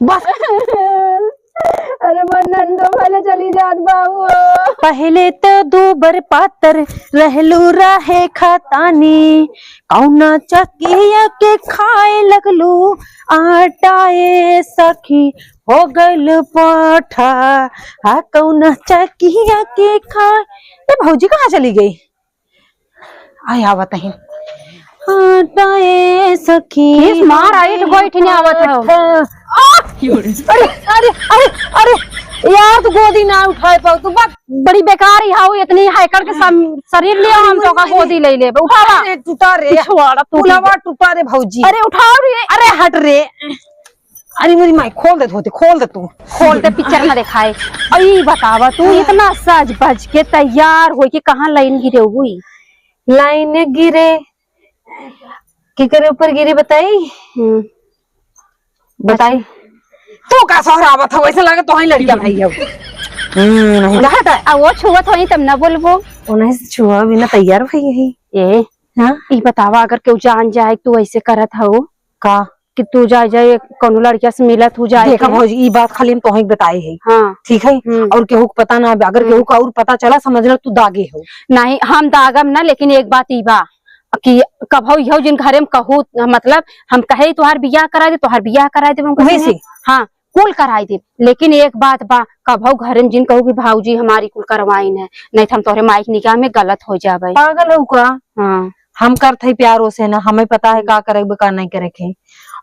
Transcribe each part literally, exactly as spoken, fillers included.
बस। अरे मोर नंदो भले चली जात बाबू। पहिले त दूबर पातर रहलू रहे खतानी, कौना चकिया के खाए लगलू आटा ए सखी, हो गइल पाठा। आ कौना चकिया के खाए, ए भौजी कहाँ चली गई? आय आवत ही। आटा ए सखी, किस मार आई तो बैठ नहीं आवत हो। अरे, अरे, अरे, अरे, यार, तू गोदी ना उठाए पाऊ, तू बक। बड़ी बेकार ही हाउ, इतनी हैकड़ के सम-, शरीर लियो, हम तो का गोदी ले लेबे। उठावा। अरे, टूटा रे। पिछवाड़ा टूट पुलावा गया। टूटा रे भौजी। अरे, उठाओ रे। अरे, हट रे। अरे, मेरी माई, खोल दे धोती, खोल दे तू। खोल दे, पिक्चर ना दिखाए। और ई बतावा, तू इतना सज बज के तैयार होई के कहाँ लाइन गिरे हुई? लाइन गिरे, केकरे ऊपर गिरी बताई? हम्म। बताई। अच्छा। तू का सोहरावत हो? ऐसे लगे तो ही लड़किया भाई हो। हम्म, नहीं। घाटा। आ वो छुअत होई तब ना बोलबो। उन्हें से छुआ बिना तैयार भई है। ए, हाँ? ई बतावा, अगर केहू जान जाए तू ऐसे करत हो का? कि तू जाए, जाए कौनो लड़किया से मिलत हो जाए देखा के। भौजी, ई बात खाली हम तोहे बताई है। हाँ। ठीक है? हम्म। और केहू के पता ना, अगर हम्म। केहू का और पता चला, समझ ला तू दागे हो। नहीं, हम दागम ना, लेकिन एक बात ई बा, कि कभौ इहो जिन घरे में कहू, मतलब, हम कहे, "तोहार बियाह कराए दे, तोहार बियाह कराए दे," हम कहे, वही से। हाँ, कुल कराए दे। लेकिन एक बात बा, कभौ घरे में जिन कहू कि, "भाऊजी, हमारी कुल करवाइन है, नहीं तो हम तोहरे माई के निकाह में गलत हो जाबे।" पागल हो का? हाँ। हम करत हई प्यारो से ना, हमें पता है का करे के बा, का नहीं करे के है।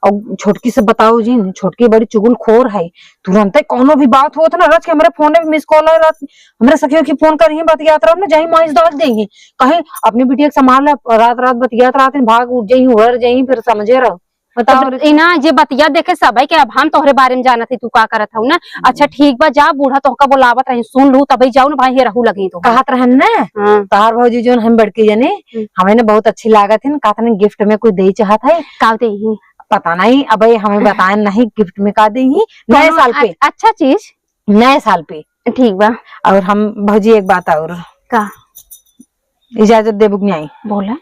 और छोटकी से बताओ जिन, छोटकी बड़ी चुगलखोर है, तुरंते कौनो भी बात होत ना, रच के हमरे फोन में मिस कॉल आए रहत, हमरे सखियों की फोन करी, बतियात रहब ना, जाई माइस डाल देही। कहीं अपनी बिटिया के संभाल ले, रात रात बतियात रहत हैं, भाग उठ जाई, उड़र जाई, फिर समझे रहो। बताओ तब रे। इना जे बतिया देखे सबे के, अब हम तोहरे बारे में जानत ही, तू का करत हऊ ना। अच्छा ठीक बा, जा, बूढ़ा तोहका बोलावत रही, सुन लू, तबे जाऊ ना भाई, हे रहू लगी तो। कहत रहन ना, हाँ। तोहार भौजी जोन हम बड़की जने, हम्म। हमें ना बहुत अच्छी लागत है, कहत रहन गिफ्ट में कुछ दे चाहत है। का देही? पता नहीं, अबे हमें बताएन नहीं गिफ्ट में का देही। नए कौनो साल पे। अ-, अच्छा चीज। नए साल पे। ठीक बा। और हम भौजी एक बात और। का? इजाजत देबू कि नहीं? बोला।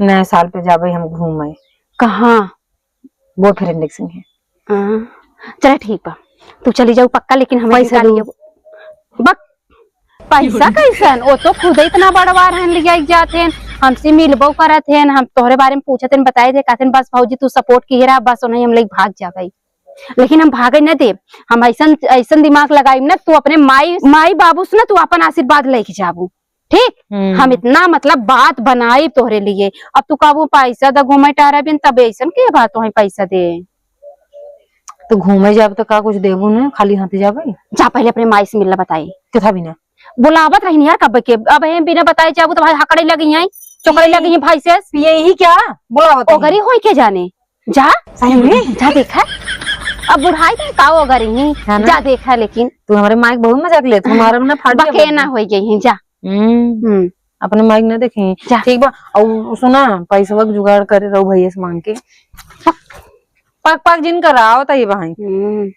नए साल पे जाबे हम घूमे। कहाँ? वो फ्रेंड के संगे। हाँ। चला ठीक बा, तू चली जाऊ पक्का, लेकिन हमें पैसा निकाल दू। लियो। बक, पैसा कैसन? वो तो खुद इतना बड़वार हन, लिया जात हन, हमसे मिलबो करत हन, हम तोहरे बारे में पूछत हन, बताए दे, कहत हन, "बस भौजी तू सपोर्ट किए रहा, बस उन्हें हम लेके भाग जाबे।" लेकिन हम भागे न देब, हम ऐसन, ऐसन दिमाग लगाइब ना, तू अपने माई, माई बाबू से ना तू अपन आशीर्वाद लेके जाबू, ठीक? हम्म। हम इतना मतलब बात बनाइब तोहरे लिए, अब तू कहबू पैसा द घूमे टहरे बिन, तब ऐसन के बात तोहे पैसा दे? तो घूमे जाब तो का कुछ देबू ना, खाली हाथ जाबे? जा पहले अपने माई से मिलना बताई। किथा बिना? बुलावत रही यार कब के, अब हम बिना बताए जाबू तो भाई हकड़े लगी हैं, चोकड़े लगी हैं भाई से। यही क्या बुलावत रही? ओगरी होई के जाने। जा। सही में? जा देखा। अब बुढ़ाई तो का ओगरी ही। है ना? जा देखा लेकिन। तू हमारे माइक बहुत मजाक ले, तुम्हारा ना फाट गया बके ना बदन। होई गई है, जा। हम्म। हम्म। अपने माइक ना देखे। जा। ठीक बा, और सुना, पैसवा के जुगाड़ करे रहो भैया से मांग के। पक पक जिन कराओ त ये बहाई। हम्म।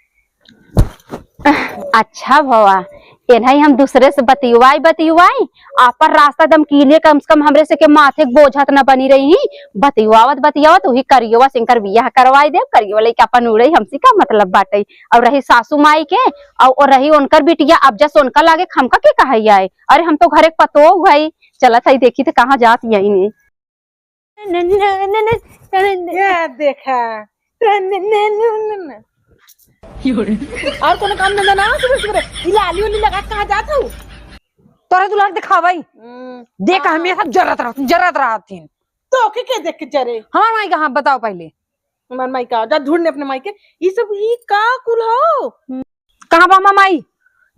अच्छा भवा, एनही हम दूसरे से बतियुआई, बतियुआई, आपन रास्ता दम कीने, कम से कम हमरे से के माथे के बोझा त न बनी रही, बतियुआवत, बतियुआवत उही करियवा से इनकर बियाह करवाई देब, करियवा लइके आपन उड़े, हमसे का मतलब बाटे। और रही सासू माई के, और, और रही उनकर बिटिया, अब जस उनका लागे हमका के कहै आए, अरे हम तो घरे के पतोह हई, चलत हई देखी त कहाँ जात यही ने। या देखा। और कोनो काम धंधा ना हो सुबह सुबह? ई लाली उली लगा के कहाँ जात हऊ? तोरे दुलार दिखावई। हम्म। देख, हाँ। हमेशा जरत रहत, जरत रहत हिन। तो के, के देख के जरे? हमार माई कहाँ, बताओ पहले। हमार माई का? जा ढूंढ ले अपने माई के। ई सब, ई का कुल हो? कहाँ बा हमार माई?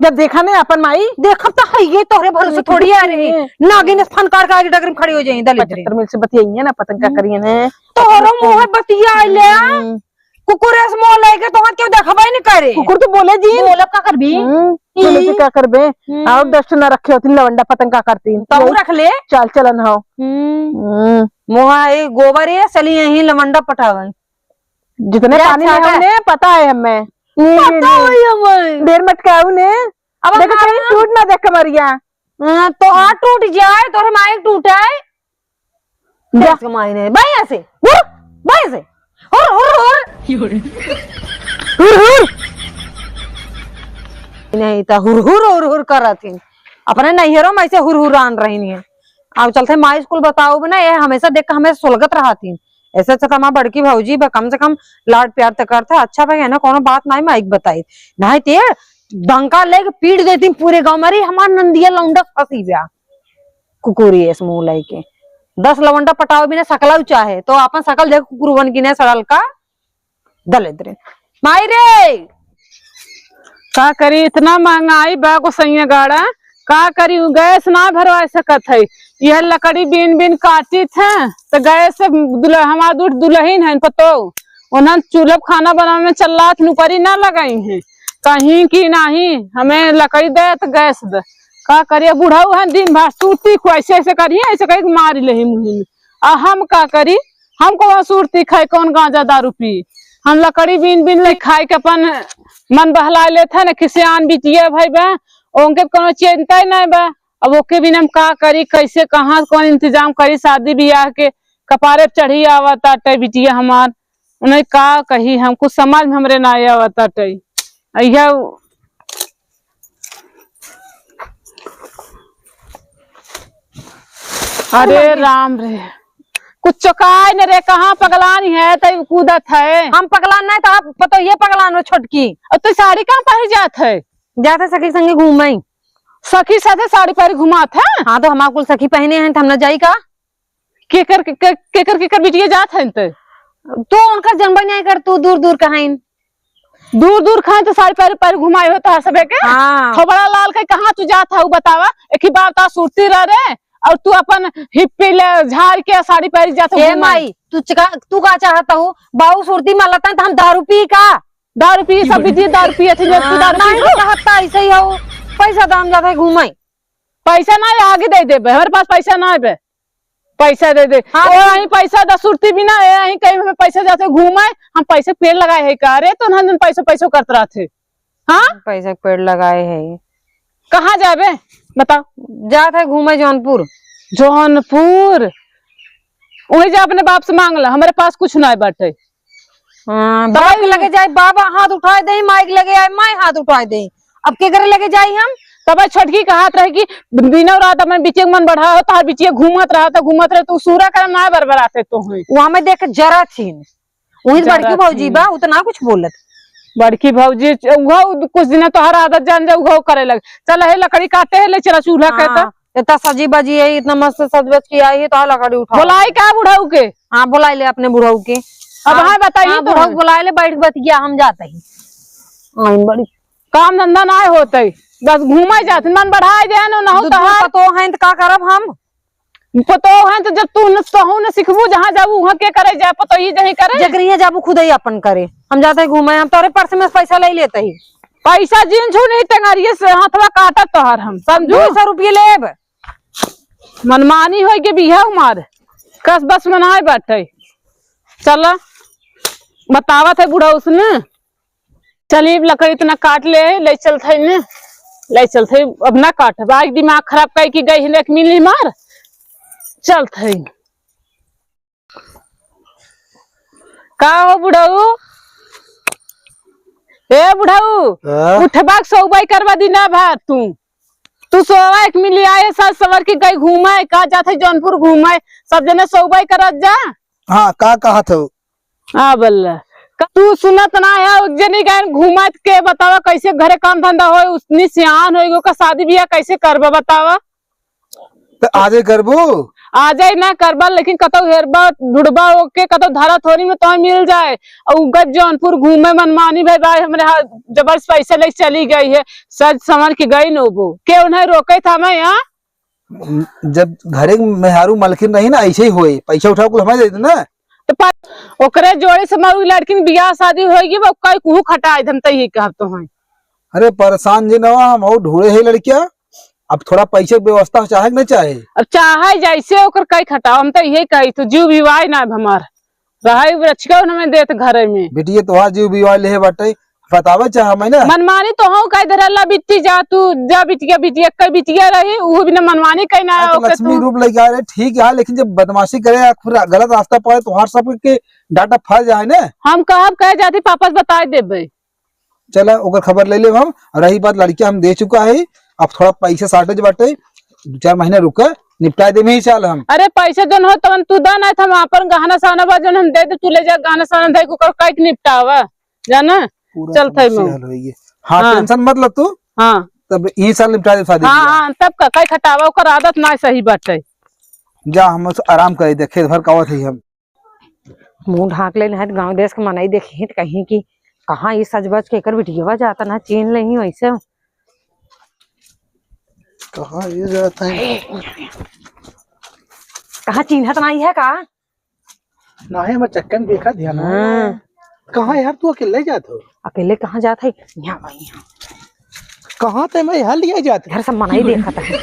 जब देखा नहीं अपन माई। देखब तो है ये तोहरे भरोसे थोड़ी आ रही। नागिन से फनकार के आगे डगर में खड़ी हो जाई, दलिद्री। पचहत्तर मिल से बतियाइए ना, पतंग का करिए ने। तोहरो मुँह बतिया ले। हम्म। कुकुर ऐसे मुँह लेके तो हाथ क्यों देखबे नहीं करे? कुकुर तो बोले जी। बोलब का करबी? हम्म, बोले जी का करबे? हम्म। और डस्ट ना रखे होती लवंडा पतंग का करती। तो यही रख ले। चाल चलन हो। हम्म। हम्म। मुँह है गोबर है, चली यहीं लवंडा पटावे। जितने जा, पानी में अच्छा हमने पता है हमें। पता है हमें। ढेर मटकाऊ ने। अब देखो, हमारा कहीं टूट ना देख कमरिया। हाँ, तो हाथ टूट जाए, तोरे माइक टूटे। जा। इसके मायने, भाई ऐसे, हुर, भाई ऐसे, हुर, हुर, हुर। हुर हुर। नहीं त हुर हुर हुर हुर करत ही। अपने नैहरों में ऐसे हुर हुर आन रही है। अब चलते माई स्कूल बताओ ना, ये हमेशा देख के हमें सुलगत रहती। ऐसे अच्छा त हमार बड़की भौजी बा, कम से कम लाड प्यार त करता। अच्छा बा ना, कोनो बात नहीं माई के बताई। नहीं ते डंका लेके पीट देती पूरे गाँव में, "अरे हमार नंदिया लौंडा फंसी बा।" कुकुरी एस मुँह लइके। दस लवंडा पटावे बिना सकलाऊ चाहे, तो आपन सकल देख कुकुरवन की ने सड़ल का दलिद्र। माई रे! का करी, इतना महंगाई बा गोसैया गाड़ा, का करी, उ गैस ना भरवा सकत है। यह लकड़ी बीन बीन काटित है, तो गैस से दुल-, हमार दूठ दुलहिन है, पतो, उन्हन चूल्हा पे खाना बनावे में चल्लात नुकरी ना लगाई है, कहीं की नाही, हमें लकड़ी दे तो गैस दे। का करिए, बुढ़ऊ है, दिन भर सूती को ऐसे ऐसे करिए, ऐसे करिए मार ले मुँह में। आ हम का करी, हम कौन सुरती खाई, कौन गांजा दारू पी? हम लकड़ी बीन बीन ले खाई के अपन मन बहला लेत है ना, कि सियान बिटिया भाई बा, उनके कोनो चिंता ही नहीं बा। अब ओके बिना हम का करी, कैसे, कहाँ, कौन इंतजाम करी? शादी ब्याह के कपारे पे चढ़ी आवत आटे बिटिया हमार, उन्हें का कही हम, कुछ समझ में हमरे ना आवत आटे। अइया अरे राम रे, कुछ चौकाय न रे, कहाँ पगलानी है, तई कूदत है। हम पगलान नहीं तो आप पतो ये पगलान हो छोटकी। और तू साड़ी कहाँ पहन जात है? जात है सखी संगे घूमे। सखी साथे साड़ी पहन घुमात है? हाँ, तो हमार कुल सखी पहने हैं, तो हम ना जाई का? केकर, केकर, केकर, केकर बिटिया जात है ते? तो उनकर जनबे नहीं कर, तू दूर दूर कहाँ दूर दूर खाए तो साड़ी पहले पहले घुमाए हो तोहर सबे के। हाँ। थोबड़ा लाल के कहाँ तू जात है, उ बतावा। एक ही बार तो सुरती रह रे, और तू अपन हिप्पी ले झाड़ के साड़ी पहन जात है ए घुमाए। माई, तू चका-, तू का चाहत हो? बाऊ सुरती में लता है तो हम दारू पी का? दारू पी, सब बिटिया दारू पिए थे, तू हाँ, दारू नहीं पी तो कहत था ऐसे ही हो, पैसा दाम जाता है घूमे। पैसा ना है, आगे दे देबे, हमारे पास पैसा ना है बे। पैसा दे दे। हाँ, ओ, तो अहीं पैसा दस सुरती बिना, ए, अहीं कहीं हमें पैसा जाते घूमे, हम पैसे पेड़ लगाए है का? अरे, तो ना दिन पैसो, पैसो करत रहते। हाँ? पैसा के पेड़ लगाए है। कहाँ जाबे? बताओ। जात है घूमे जौनपुर। जौनपुर? वही जा अपने बाप से मांग ला, हमारे पास कुछ ना बाटे। हाँ, बाप के लगे जाए, बाबा हाथ उठाए दे, माई के लगे आए, माई हाथ उठाए दे। अब केकरे लगे जाई हम? तब छोटकी कहत रहे कि दिनों रात अपन बिटिया के मन बढ़ा हो, तोहार बिटिया घूमत रहा, तो घूमत रहे, तू सूरा करम ना बरबराते तो हुई। वो हमें देख के जरा थीन। वही जरा बड़की भौजी थीन। बा, उतना कुछ बोलत। बड़की भौजी, च-, उहो कुछ दिन तोहार आदत जान जा, उहो करे लग। चल, हे लकड़ी काटे है, ले चला चूल्हा हाँ, कहता। इतना सजी बजी है, इतना मस्त सज बज के आई है, तो लकड़ी उठा। बोलाई का बुढ़ऊ के? हाँ, बोलाई ले अपने बुढ़ऊ के। अब हाँ, हाँ, बताइए हाँ, तो बुढ़ऊ हम। बोलाई ले, बैठ के बतिया, हम जाते हैं। आइन बड़ी। काम धंधा ना होते, बस घूमे जात, मन बढ़ाए दे न, नहु दू, दू तहार। पतो हैं त का करब हम? पतो हैं त जब तू न, तहु न सिखबू, जहाँ जाबू, वहाँ के करे जाए, पतो ही जही करे। जकरिया जाबू, खुद ही अपन करे। हम जाते हैं घूमे, हम तोरे पर्स में से पैसा ले लेते ही। पैसा जिन छू नहीं, टंगरिए से हथवा काटत तोहर हम, समझू? दो सौ रुपये लेब। मनमानी होई के बियाह मार, कस बस मनाए बाटे। चला, बतावत है बुढ़ऊ से न। चली, लकड़ी इतना काट ले, ले चलत है न, ले चलत है, अब ना काट, बाइक दिमाग खराब कई के गई है, एक मिली मार, चलत है। का हो बुढ़ऊ? ए बुढ़ऊ, हाँ? उठबा के सोउबई करबा दिना भर तू। तू सोवा एक मिली आए, साथ सवर के गई घूमे, का जात है जौनपुर घूमे, सब जने सोउबई करत जा। हाँ, का कहत हो? हाँ, बोल। का तू सुनत ना है, एक जनी गए घूमत के बतावा, कैसे घरे काम धंधा होए, उतनी सियान होए, ओकर शादी बियाह कैसे करबा बतावा? तो आजे करबू? आजे ना करबा, लेकिन कतौ हेरबा, ढूंढबा ओके, कतौ धरा थोरी में तो मिल जाए। और उ गज जौनपुर घूमे मनमानी भाई, भाई हमरे हाथ जबरदस्त पैसा लेके चली गई है, सज समझ के गई नोबो। के उन्हें रोके था मैं यहाँ? जब घरे मेहरारू मलकिन रही ना, ऐसे ही होए, पैसा उठा कुल हमें दे देना। तो पर ओकरे जोड़ी से मऊ लड़किन बियाह शादी होएगी, वो कई कुहू खटाए दम तई ही कहब तो हैं। अरे परेशान जी नवा, हम और ढूंढे है लड़किया। अब थोड़ा पैसे की व्यवस्था चाहे कि नहीं चाहे? अब चाहे जैसे ओकर कई खटाओ, हम तो यही कही तो जीव भी वाई ना अब हमार। रहे वृक्षिका न में देत घरे में। बिटिया तोहार जीव भी वाई ले बाटे, बतावे चाहे मैं ना। मनमानी तो हो कह धरला बिट्टी जा तू, जा बिटिया, बिटिया, कई बिटिया रही, उहो बिना मनमानी कई ना अरे तो ओके लक्ष्मी तू। रूप लेके आ रहे, ठीक है, लेकिन जब बदमाशी करे या फिर गलत रास्ता पाए तो हर सब के डांटा फंस जाए ना। हम कहब कह जाती पापा से बताए देबे। चला, ओकर खबर ले लेब हम। और रही बात, लड़किया हम दे चुका है, अब थोड़ा पैसा shortage बाटे, दो चार महीना रुका, निपटाए देबे ही चाल हम। अरे, पैसा जौन हो तवन तू दा, नाहीं त हम आपन गहना सहना बा जौन हम दे दे, तू ले जा गहना सहना, दे ओकर काइक निपटावा, जाना? पूरा चल, समस्या थाई में। हल होई है। हाँ, हाँ। Tension मत ल तू। हाँ। तब यही साल निपटा दे शादी हाँ, बियाह। हाँ, तब का, काइक हटावा, ओकर आदत नाहीं सही बाटे। जा, हम आराम करे दे, खेत भर का आवत ही हम। मुँह ढाँक ले, नाहीं त गाँव देश के मनई देखी त कहीं कि कहाँ ई सज बज के एकर बिटियवा जाता ना, चीन्ह लेही वैसे। कहाँ ये जाता है? कहाँ चीन्हत नाहीं है का? नाहीं, हमर चक्कर में देखा ध्यान। हाँ। कहाँ यार, तू अकेले जात हो? अकेले कहाँ जात है? यहाँ भाई, यहाँ। कहाँ ते मैं यहाँ लिया जात? घर सब मनई देखत है।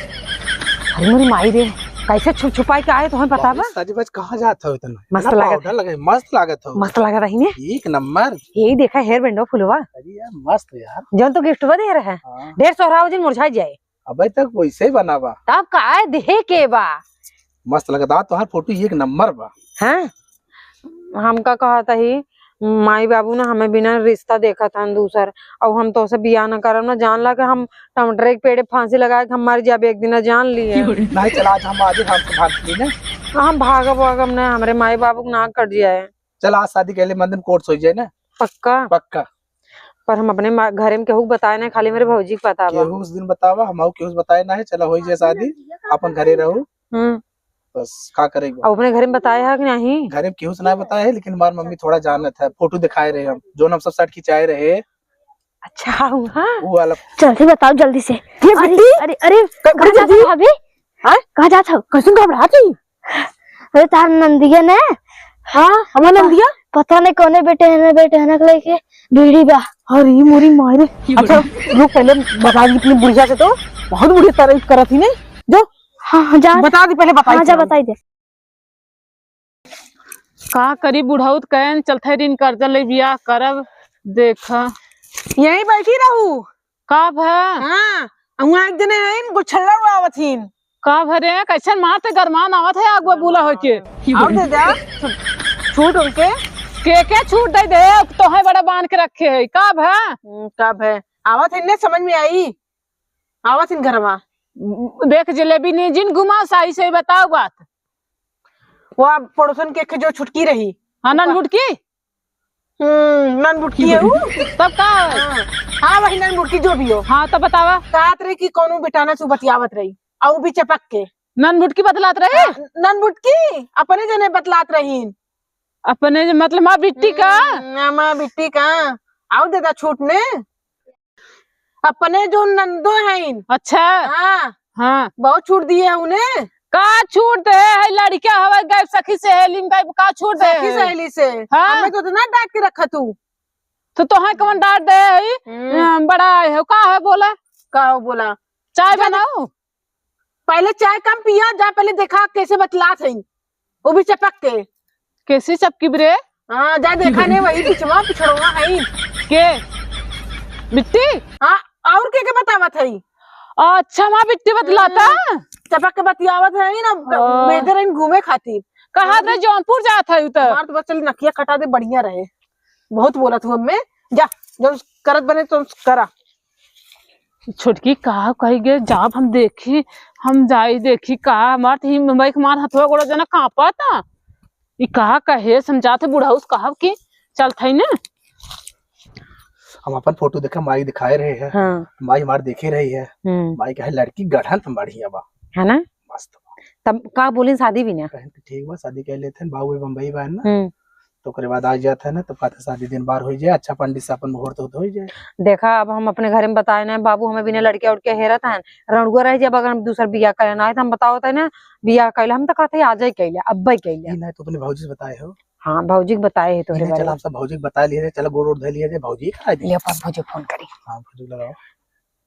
अरे मोरी माई रे, कैसे छुप छुपाई के आए, तुम्हें पता बा? सज बज कहाँ जात हो इतना? मस्त इतना लागत powder है। लगे, मस्त लागत हो। मस्त लागत है ने? एक नंबर। यही देखा hair band फुलवा। अरे यार, मस्त यार। जौन तो gift बा दे रहे हैं। हाँ। डेढ़ सौ रहा, जिन मुरझा जाए। अबे तक वैसे ही बना बा। तब का देहे के बा? मस्त लगता, तोहार photo एक नंबर बा। हाँ? हमका कहत ही, माई बाबू ना हमें बिना रिश्ता देखत हन दूसर, और हम तोसे बियाह न करब ना, जान ला के हम टमाटर के पेड़े फांसी लगा के हम मर जाबे एक दिन, जान लिए। नहीं, चला, आज हम, आज हम भाग ली ना। हम भागब वागब ना, हमरे माई बाबू के नाक कट जाए। चल, आज शादी के लिए मंदिर में court हो जाए ना। पक्का? पक्का। पर हम अपने मा-, घरे में केहू के बताए ना, खाली मेरे भौजी के पता बा। केहू उस दिन बतावा, हम केहू से बताए ना है। चला, होई जाए शादी, अपन घरे रहू। हम्म। बस, का करे बा? अब अपने घरे में बताए है कि नहीं? घरे में केहू से ना बताए है, लेकिन हमार मम्मी थोड़ा जानत है, photo दिखाए रहे हम, जो हम सब set खिंचाए रहे। अच्छा, हाँ, हाँ। वो वाला। जल्दी बताओ, जल्दी से। ये अरे, बिट्टी? अरे, अरे, क-, कहाँ जात हो भाभी? हाँ? कहाँ जात हो? कैसे घबरात ही? अरे, तार नंदिया ने? हाँ, हमार नंदिया? पता नहीं कौने बेटे है ना, बेटे है ना, लेके बीड़ी बा। अरे, मोरी माई रे। अच्छा, रुक, पहले बता दी अपनी बुढ़िया से तो। बहुत बुढ़िया तारीफ करत ही नहीं। जो हाँ, हाँ, जा। बता दी, पहले बताई हाँ, जा, चल। बताई दे। का करी, बुढ़ऊ त कहन चलत है, ऋण कर्जा ले बियाह करब। देखा। यहीं बैठी रहू। का भा? हाँ, हुआँ एक जने हईन, गुछल्ला उड़ावत हीन। का भा रे, कैसन मार ते गरमान आवत है, आगुआ बूला होके। आओ दे दे, छूट, छूट उनके। के, के छूट दे दे, तोहे बड़ा बांध के रखे है। का भा? हम्म, का भा? आवत है ने, समझ में आई? आवत हीन घरवा। देख जलेबी ने जिन घुमाओ, सही से बताओ बात। वो अब पड़ोसन के एक जो छुटकी रही। हाँ, नन बुटकी? हम्म, नन बुटकी है ऊ। तब का? हाँ, हाँ, वही नन बुटकी जो भी हो। हाँ, तब बतावा। कहत रही कि कौनो बेटाना से बतियावत रही, आ ऊ भी चपक के। नन बुटकी बतलात रही? हाँ, नन बुटकी अपने जने बतलात रही। अपने जे, मतलब, माँ बिट्टी का? हम्म, माँ बिट्टी का। आओ देदा छूट ने। अपने जो नंदो हईन। अच्छा। हाँ। हाँ। बहुत छूट दिए है उन्हें। का छूट दे है? लड़किया हवे, गए सखी सहेली में गए, का छूट दे सखी है? सहेली से। हाँ। हमें तो इतना डांट के रखा तू। तो तोहे कौन डांट दे है? हम्म। अ, बड़ा है, का है बोला? का हो बोला? चाय जल्दी बनाओ। पहले चाय कम पिया, जा पहले देखा कैसे बतलात है, वो भी चपक के। कैसे चपकी बरे? हाँ, जा देखा ने वही पिछवा पिछड़वा है। के? बिट्टी? हाँ, और के के बतावत है? अच्छा, माँ बिट्टी बतलाता? हम्म, चपक के बतियावत है ना, हाँ। बेहतर है घूमे खातिर। कहा था जौनपुर जात है उतर। हमार तो बस चल नकिया कटा दे, बढ़िया रहे। बहुत बोलत हूँ मैं, जा, जो करत बने तो करा। छोटकी का कही गे, जाब हम देखी, हम जाई देखी का, हमार तो ही मुंबई के मार हथवा गोड़ा जना कांपा था। ई का कहे, समझाते बुढ़ऊ से कहब कि चलत है ना। हम अपन फोटो देखा, माई दिखाए रहे हैं। हाँ। माई हमार देखे रही है। हम्म। माई कहे, "लड़की गढ़न त बढ़िया बा।" है ना? मस्त बा। तब का बोलिन शादी भी ना? कहे, "ठीक बा, शादी कर लेते हैं, बाबू बम्बई बा ना।" हम्म। तो ओकरे बाद आ जात है ना, तो कहते शादी दिन बार हो जाए, अच्छा पंडित से अपन मुहूर्त उहूर्त हो जाए। देखा, अब हम अपने घर में बताए ना, बाबू हमें बिना लड़किया उड़किया हेरत है, रणुआ रह जाब, अगर हम दूसर बियाह करे ना आए, तो हम बताओ तो ना, बियाह कैले, हम तो कहते आज ही कैले, अब ही कैले। ई नहीं तो अपने भौजी से बताए हो? हाँ, भौजी के बताए है तोरे इन्हें बारे चला, में। हम सब भौजी के बता लिए, चला गोड़ उड़ धो लिए, भौजी करा दी। ले, पर भौजी फोन करी। हाँ, भौजी लगाओ।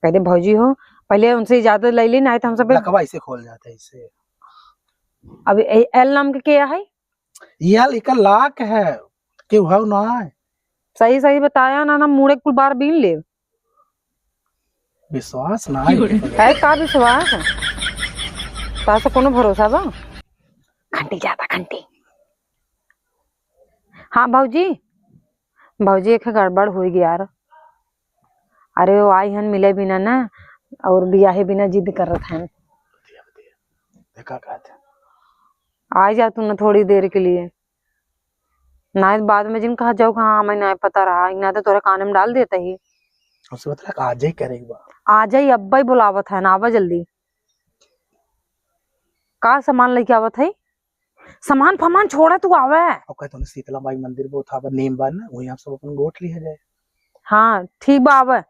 कह दे, "भौजी हो, पहले उनसे इजाजत ले ली, नहीं तो हम सब।" लकवा ऐसे खोल जाता है, इससे। अब ए-, एल नाम के क्या है? ये एल इका लाक है, केहू हौ ना है। सही सही बताया ना, ना मुड़े कुल बार बीन ले। विश्वास ना है। है का विश्वास? का से कोनो भरोसा बा? घंटी जाता, घंटी। हाँ भौजी, भौजी एक गड़बड़ होई गई यार। अरे, वो आई हन मिले बिना ना, और बियाहे बिना जिद करत हन। देखा का था? आ जा तू ना थोड़ी देर के लिए, ना बाद में जिन कहा जाओ कि हाँ, हमें ना पता रहा, ना तो तोरे कान में डाल देता ही। उससे मतलब आज ही करेगा। आ जाई, अब्बा ही बुलावत है ना, आवा जल्दी। का सामान लेके आवत है? सामान फमान छोड़ा, तू आवे। और कहते हैं शीतला माई मंदिर बहुत था, नीम बा ना, वहीं आप सब अपन गोठ लिया जाए। हाँ, ठीक बा, आवे,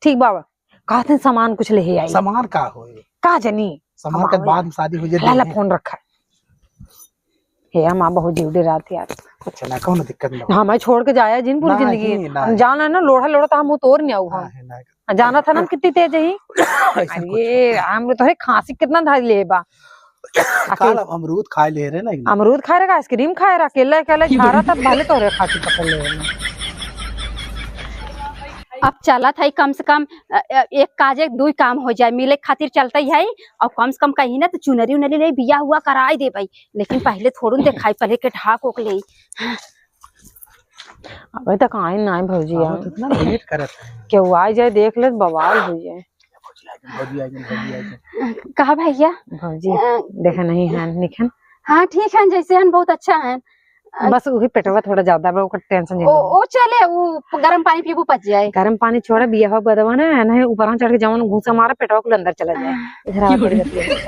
ठीक बा, आवे। कहते हैं सामान कुछ ले आई। सामान का होई? का जनी? सामान के बाद में शादी हो जाए, ला, ला, फोन रखा। हे माँ, बहुत जीव डे रात यार। अच्छा, ना, कौनो दिक्कत ना हो। हमें छोड़ के जाया जिन पूरी जिंदगी। नहीं, नहीं। हम जाना है ना, लोढ़ा लोढ़ा तो हम उतोर नहीं आऊ हम। हाँ, है ना। जाना था ना हम कितनी तेज ही। ऐसा कुछ अरे, हम तो है खांसी कितना धार ले बा। काल अकेल- हम अमरूद खाए ले रहे ना एक दिन। अमरूद खाए रहे, आइसक्रीम खाए रहे, अकेला अकेला खा रहा था, भले तोहरे खांसी पकड़ ले रहे। अब चलत है कम से कम, अ, अ, एक काजे दुई काम हो जाए, मिले खातिर चलते ही है, और कम से कम कहीं ना तो चुनरी उनरी ले बिया हुआ कराई दे भाई, लेकिन पहले थोड़ुन देखाई, पहले के ढाक ओक ले। अबे तक आए ना भौजी, आवत यार। इतना लेट करत है। केहू आ जाए, देख ले, बवाल हो जाए। भौजी आ गई, भौजी आ गई, भौजी आ गई। कहा भैया? भौजी, अ, देखा नहीं है, निखन। हाँ, ठीक है, जैसे हन, बहुत अच्छा है। अ, बस वही पेटवा थोड़ा ज्यादा बा, ओकर टेंशन ओ, जन। ओ चले, वो गरम पानी पीबू, पच जाए। गरम पानी छोड़ा, बिया हो बदवा ना, नहीं ऊपर चढ़ के जवन घूसा मारा, पेटवा कुल अंदर चला जाए। अ, इधर आवा थोड़ी देर।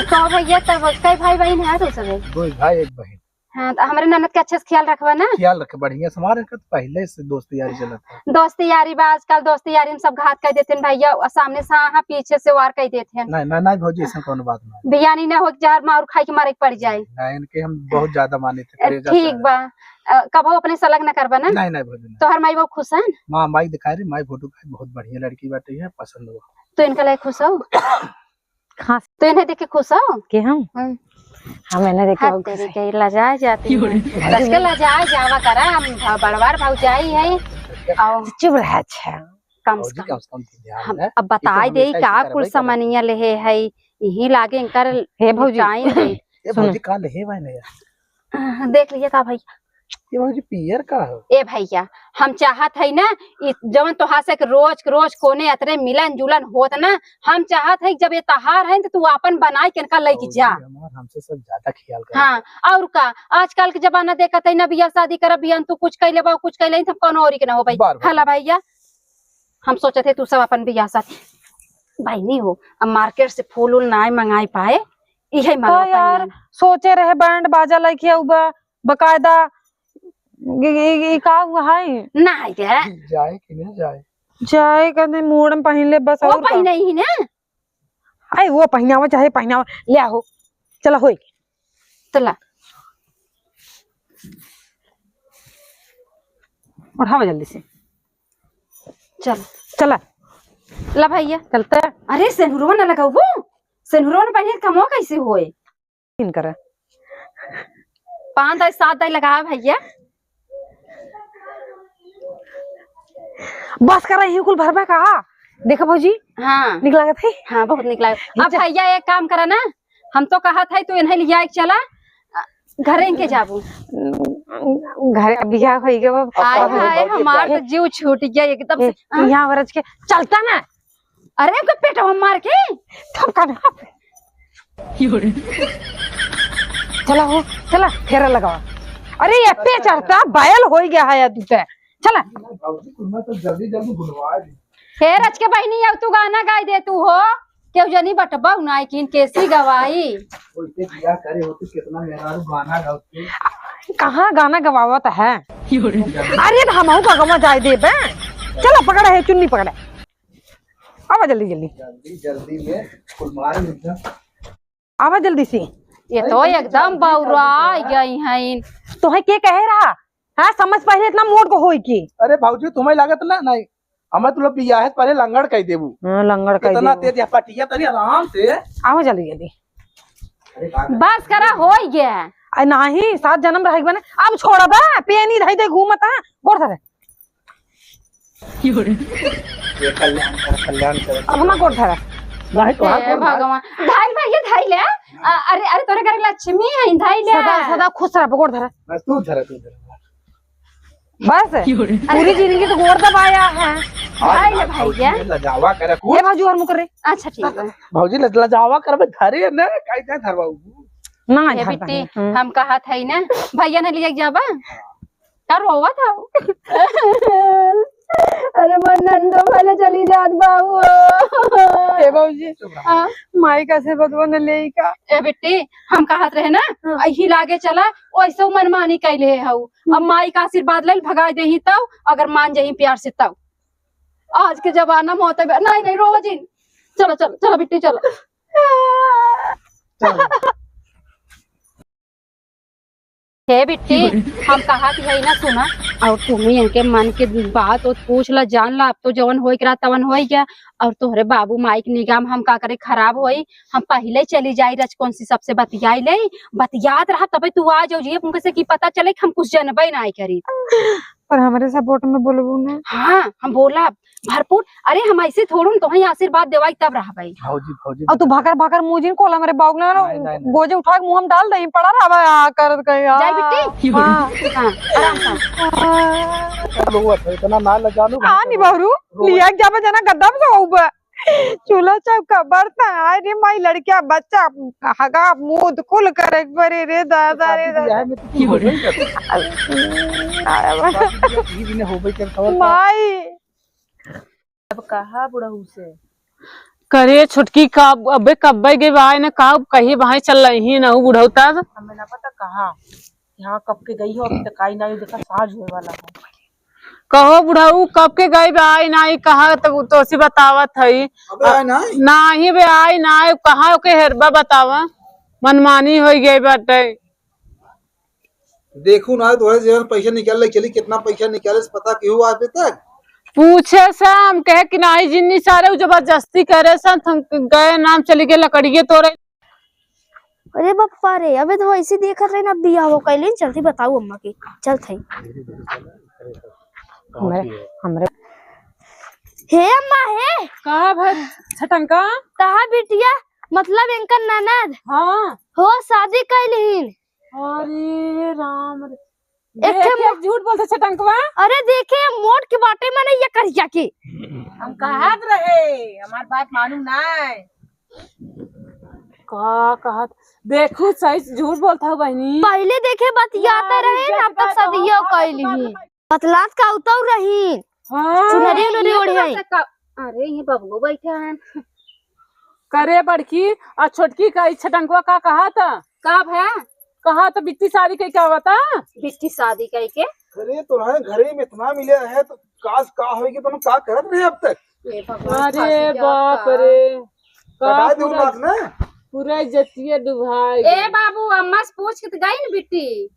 तो भैया, तब कई भाई बहन है तो सब? दो भाई, एक बहन। हाँ, तो हमरे ननद के अच्छे से ख्याल रखबा ना। ख्याल रखे, बढ़िया से हमारे का तो पहले से दोस्ती यारी चलत है। दोस्ती यारी बा, आजकल दोस्ती यारी में सब घात कर देते हैं भैया, और सामने से हाँ, हाँ, पीछे से वार कर देते हैं। नहीं, नहीं, नहीं भौजी, ऐसा कौनो बात नहीं। बियानी ना हो, जहर मार खाई के मारे के पड़ जाए। नहीं, इनके हम बहुत ज्यादा माने थे, अ, करेजा ठीक से। बा। अ, कबो अपने से अलग ना करबा ना? नहीं, नहीं भौजी, नहीं। तोहर माई बाबू खुश हैं? माँ, माई दिखा रही, माई फोटो दिखाई, बहुत बढ़िया लड़की बाटे है, पसंद हुआ। तो इनका लायक खुश हो? हाँ। तो इन्हें देख के खुश हो? के हम? हम्म। हम इन्हें देख के हाथ बहुत खुश तेरे हैं। के लजाए जाती है। बस के लजाए जावा करा, हम भ-, बड़वार भौजाई है। और चुप रह, अच्छा। कम से भौजी, कम। कम से कम ध्यान हम है। अब बताए ये तो दे, हमेशा का ऐसे कुल करबे करत है। समनिया लेहे है, यही लागे इनकर हे भौजी। निपटाई दे। ए सुनो। भौजी, का लेहे भाई ने यार? हाँ, देख लिया का भैया? ये भौजी पियर का हो? ए भैया, हम चाहत है ना, ई जवन तोहार से रोज के रोज कोने अतरे मिलन जुलन होत ना, हम चाहत है जब ये तहार है तो तू आपन बनाई के इनका लेके जा। भौजी हमार हमसे सब ज्यादा ख्याल करत है। हाँ, और का, आजकल के जमाना देखत है ना, बियाह शादी करब, बियाह तू कुछ कह लेबा, कुछ कह ले, तब कौनो औरी के ना हो भाई। बार, बार। हला भैया, हम सोचत है तू सब अपन बियाह शादी, बहिनी हो, अब मार्केट से फूल उल नाय मंगाई पाए, इहे का मालवा यार, पाई। सोचे रहे बैंड बाजा लेके आउबा, बकायदा, इ, इ, इ का हुआ है? ना है क्या? जाए कि ना जाए? जाए कहते मूड़ में पहिन ले बस, वो और का? पहिने ही ना? अरे वो पहिनावा चाहे पहिनावा, ले आओ, चला होई। चला। उठावा जल्दी से। चल। चला। ला भैया। चलता है। अरे सेनुरवा ना लगाऊ वो, सेनुरवा ना पहने कमवा कैसे होए? इन करे। पाँच दाई, सात दाई लगावा भैया। बस करा, यही कुल भरबा का? देखा भौजी, हाँ। निक लागत है? हाँ, बहुत निक लागत। ये अब चा- भैया एक काम करा ना, हम तो कहत है तू इन्हें लिया के चला, अ, घरे इनके जाबू। घरे बियाह होई गवा। आय हाय, हमार तो जीव छूट गया एकदम से। ए, यहाँ वरज के चलता ना। अरे, ओके पेटवा मार के। थपका ना। चला हो, चला, फेरा लगावा। अरे, ये पे चढ़ता, बैल होई गया है तू ते। चला। बाबूजी, तुम्हें तो जल्दी, जल्दी बुलवा दी। हे रच के बहिनी, अब तू गाना गाई दे तू हो। केहू जनी बटबा उनाई किन केसी गवाई। ओइसे बियाह करे होती, कितना मेहरारू गाना गावती। कहाँ गाना गवावत है? अरे, तो हमहू का गवा जाए देबे। चला, पकड़ा है, चुन्नी पकड़ा। आवा जल्दी, जल्दी। जल्दी, जल्दी में कुल मार एकदम। आवा जल्दी से। ये अरे, तो जल्दी एकदम चल, जल्दी बौरा चल। गई हैं। तोहे के कहे रहा? हाँ, समझ पहले इतना मोट को होई की? अरे भौजी, तुम्हें लागत ना, नहीं। हमें तो लोग बियाह से पहले लंगड़ कह देबू। हाँ, लंगड़ कह इतना देबू। तेज या पटिया तनी आराम से। आवा जल्दी, जल्दी। अरे, का बस करा, होई गया। अरे नाही, सात जन्म रह गए ना। अब छोड़ा बा, पेनी धई दे घूमत है। गोड़ धरे। ये कल्याण कर, कल्याण कर। अब हमार गोड़ धरा। नहीं तो हे हाथ गोड़ मार। भगवान। धाई भैया, धाई ले। अ-, अरे, अरे, तोरे घर लक्ष्मी है, धाई ले। सदा, सदा खुश रह, गोड़ धरा। बस तू धरा, तू धरा। बस, पूरी जिंदगी तो गोड़ दबाया है। भाई ले भैया। लजावा करे कुछ। ए भौजी, और मुकर रे। अच्छा, ठीक है। भौजी, लज-, लजावा करबे, धरे ना, काई ना धरवाऊ। ना, ए धर बिट्टी, दे। हम्म। हम कहत हई ना, भैया ने लिया जाबा। का रोवत हऊ? अरे मोर नंदो भले चली जात बाबू। ए भौजी, हाँ? माई का आशीर्वाद बने ले का? ए बिट्टी, हम कहत रहे ना, हाँ। अही लागे चला, ओइसे मनमानी कैले हऊ। अब माई का आशीर्वाद लेल भगाई देही तऊ, अगर मान जही प्यार से तऊ। आज के जमाना में होते बे-, नहीं, नहीं, रोवा जिन। चलो, चलो, चलो बिट्टी, चलो। चलो। हे बिट्टी, हम कहत हई ना सुना, और तुम्ही इनके मन के बात और पूछ ला, जान ला, अब तो जवन होई के रहा तवन होई गया, और तोहरे बाबू माई के निगाह में हम का करे खराब होई, हम पहिले चली जाई रजकौंसी सबसे बतियाई ले, बतियात रहा तबे तू आ जाओ जी, उनके से की पता चले कि हम कुछ जनबे ना करी। पर हमरे support में बोलबू ना। हाँ, हम बोलब भरपूर। अरे, हम ऐसे थोड़ू न तोहई आशीर्वाद देवाई तब रहबई। भौजी, भौजी, और तू भकर भकर मुँह जिन खोला, हमरे बाउग ना नहीं, नहीं, नहीं। गोजे उठा के मुँह में डाल दई, पड़ा रहबा आ करत कहीं, आ। जाई बिट्टी? हाँ, हाँ, आराम से। सब लोग अच्छा, इतना ना लजालू आ, भौजी। निबहरू, रो-, लिया के जाबे जना गद्दा में से होबे। चूल्हा चौका बर्तन, आय रे माई, लड़किया बच्चा, हगा मूत कुल करे के परे रे दादा रे दादा। शादी बियाह में तो कुछ होबे ही करता। शादी बियाह यही बिना होबे करता। माई। अब कहा बुढ़ऊ से? करे छोटकी का, अबे कब्बे गई बा, ने का कही भाई चल रही है ना बुढ़ऊ तब। हमें ना पता कहा, यहाँ कब के गई हो, अभी तक आई ना, ये देखा साँझ होए वाला है। कहो बुढ़ऊ, कब के गई बे, आई नाई, कहा तो, तो सी बतावत हई। अबे आई नाई? नाहीं बे, आई नाई, कहाँ ओके हेरबा बतावा, मनमानी होई गई बाटे। देखू ना, तोहरे जेब में पैसा निकाल ले चली, कितना पैसा निकाले से पता केहू आज तक? पूछे से हम कहे कि नाई जिन्नी सारे उ जबरदस्ती करे से हम गए नाम चली गए लकड़िए तोरे। अरे बप्पा रे, अबे तो ऐसे देखत रहे ना, बियाह हो कैले, जल्दी बताऊ अम्मा के, चल थई। हमरे, हमरे। हे अम्मा, हे। कहा भर छटंका? कहा बिटिया, मतलब इनकर ननद। हाँ। हो, शादी कैलिन। अरे राम रे। एक ठे देख, मो-, झूठ बोलते छटंकवा। अरे देखे, मोट के बाटे मने ये करिया के। हम कहत रहे, हमार बात मानू नाय। का कहत? देखू, सही झूठ बोलत हऊ बहिनी। पहिले देखे बतियात रहे, अब तक सदियो कैली ही। बतलात का उतौ रही। हाँ। चुनरी उनरी ओढ़े हैं। अरे, ये बबुओ बैठे हैं। करे बड़की, आ छोटकी का ई छटंकवा का कहत? का भा? कहत बिट्टी शादी कई के आवत? बिट्टी शादी कई के? अरे, तोहरे घरे में इतना मिले है, तो काश का होई कि तुम का करत रहे अब तक? ए भगवान, अरे बाप रे, का कटा दूँ पूरा, बात ना। पूरा इज्जतिया डुबाई ए गई। बाबू, अम्मा से पूछ के तो गई न बिट्टी।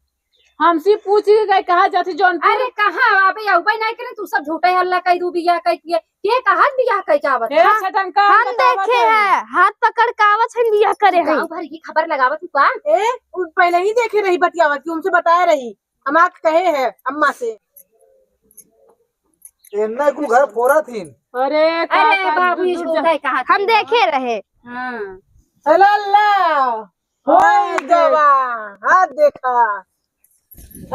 हमसे पूछ के गई, कहाँ जाती जौनपुर? अरे कहाँ, अबे अउबे नहीं करे, तू सब झूठे हल्ला कई दू बियाह कई के। के कहा बियाह कई के आवत? ए, हाँ, छटंका, हम बतावत देखे हई। हैं, हाथ पकड़ के आवत हैं, बियाह करे हैं। गाँव भर की खबर लगावत हूँ का? ए, उ पहले ही देखे रही बतियावत, कि उनसे बताए रही। हम आके कहे हैं अम्मा से। एन्ने कुल घर फोड़ा थीन। अरे, का, अरे का बाबू, दूर, ये दूर छोटा जा। है, कहाँ हम थी? देखे रहे। हाँ। अल्लाह, अल्लाह। हाँ, होई देख। गवा। हाँ, देखा।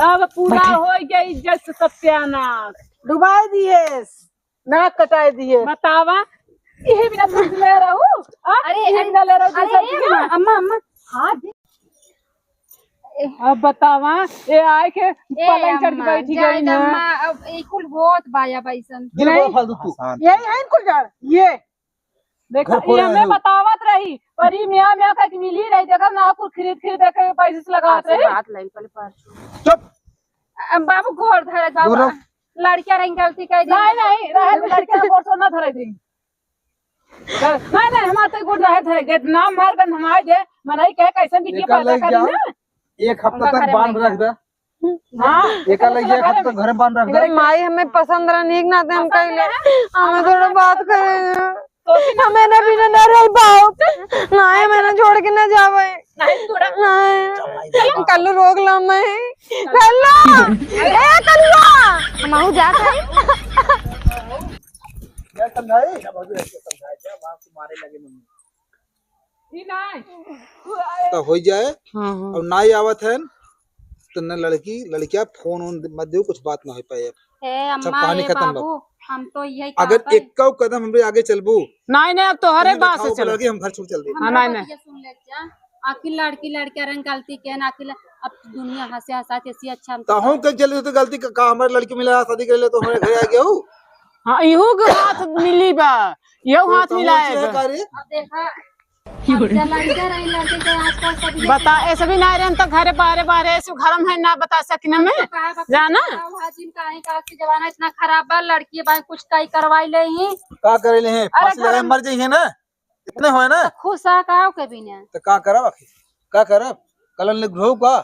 अब पूरा बैठे। होई गया इज्जत से सत्यानाश। डुबाई दिए, नाक कटाई दिए। बतावा, इहे बिना दूध ले रहू? आ? अरे, इहे अरे, बिना ले रहू, अरे, दूसरा ए, दिए? अम्मा, अम्मा, अम्मा। हाँ, अब बतावा, ए आए के ए पलंग चढ़ के अम्मा, बैठी जाए गई ना। अम्मा, अब ई कुल होत बा या बैसन। गिर नहीं। गवा फालतू तू। यही है इनको जड़, ये। देखा, घर फोड़े ये हमें आए हो। बतावत रही, पर ई मियाँ, मियाँ कह के मिली रही, देखा ना, कुल खरीद, खरीद के पैसे से लगावत रही। बात लाई, पहले पाछू। चुप। अब बाबू गोड़ धरे, बाबू। गोड़। लड़किया रही, गलती कर दी। नहीं, नहीं, रहे दे, लड़किया गोड़ तो ना धरे दी। नहीं, नहीं, हमार तो गोड़ रहे धरे, गेट नाम मार कर नमाज दे, मनई कहे कैसे बिटिया एका पैदा ले करी जा। ना। एक हफ्ता उनका तक घरे बांध में रख दे। हाँ। एका ले जा, एक हफ्ता तक घरे बांध रख दे। अरे माई, हमें पसंद रहा, नीक नाते हम पसंद कहले। रहा? हमें थोड़ा बात करे। तो फिर हमें ना बिना ना रह पाओ। नहीं, हमें ना छोड़ के ना जावे। नहीं, थोड़ा। नहीं। कल रोक ला मैं। कल्लू। ए, कल्लू। हम आहू जात है। क्या समझाई? क्या बाबू ऐसे समझाए? क्या बाप को मारे लगे मम्मी? ई नाई। तो हो जाए। हाँ, हाँ। और नाई आवत है, तो न लड़की, लड़किया फोन वोन मत दियो, कुछ बात ना हो पाए। ए सब अम्मा, कहानी ए खत्म बाबू, बा। हम तो यही अगर कहब। एक्कौ कदम हमरे आगे चलबू, नाहीं, नाहीं, अब तोहरे बात से चलो। लगे हम घर छोड़ चल देब। हाँ, नाहीं, नाहीं। बतिया सुन ले जा। आखिर लड़की लड़का रंग गलती के ना, आखिर अब दुनिया हंसे हंसा के सी अच्छा हम तहूँ के चल तो गलती का, का हमारे लड़की मिला शादी कर ले तो हमारे घर आ गया हो। हाँ, इहू के हाथ मिली बा, यहू तो हाथ तहूँ मिलाए अच्छे है बा। का रे? अब देखा, अब जब लड़के रही, लड़के के आजकल सब ये बता, ऐसे भी ना रहे, हम तो घरे बाहरे, बाहरे ऐसे घर में है ना बता सकिन हमें। तो कहा बा, जाना? आज दिन का है, आज के जमाना इतना खराब बा, लड़की बा कुछ तय करवाई ले ही। का करे ले हैं? अरे फांसी लगा घर मर जाइए ना। इतने होए ना? तो खुश है का के बिना? तो का करब आखिर? का करब? कलन ले घुरऊ का?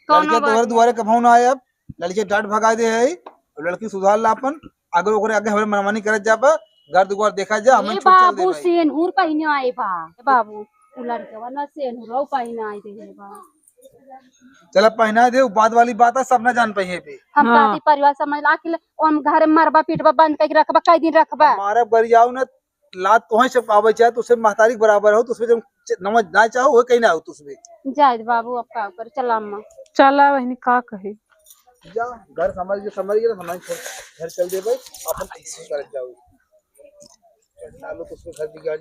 कौनो लड़के बात तोहरे नहीं। दुआरे कभऊ ना आए अब। लड़के डांट भगा दे है। अब लड़की सुधार ला अपन। अगर ओकरे आगे हमरे मनमानी करत जाबा, घर दुआर देखा जा, हमें ये छूट चल दे बाबू भाई। सेनहुर पहिने आए बा। ए बाबू, उ लड़कवा ना सेनहुरौ पहिने आए दे बा। चला पहिना दे, उ बाद वाली बात है, सब ना जान पाइए पे। हम हाँ। शादी परिवार समझ ला कि हम घर में मरबा पीटबा बंद करके रखबा, कई दिन रखबा? मारब गरियाऊ ना, लात तोहे से पावे चाहे, तो उससे महतारी के बराबर हो, तो उसमें जब च-, नमज ना चाहो, वो कहीं ना हो, तो उसमें। जाए दे बाबू, अब का कर, चला अम्मा। चला बहिनी, का कही? जा, घर समझ के, समझ के, समझ के, घर चल दे भाई, अपन ऐसे कर जाओ। चल, डालो तो उसमें घर बिगाड़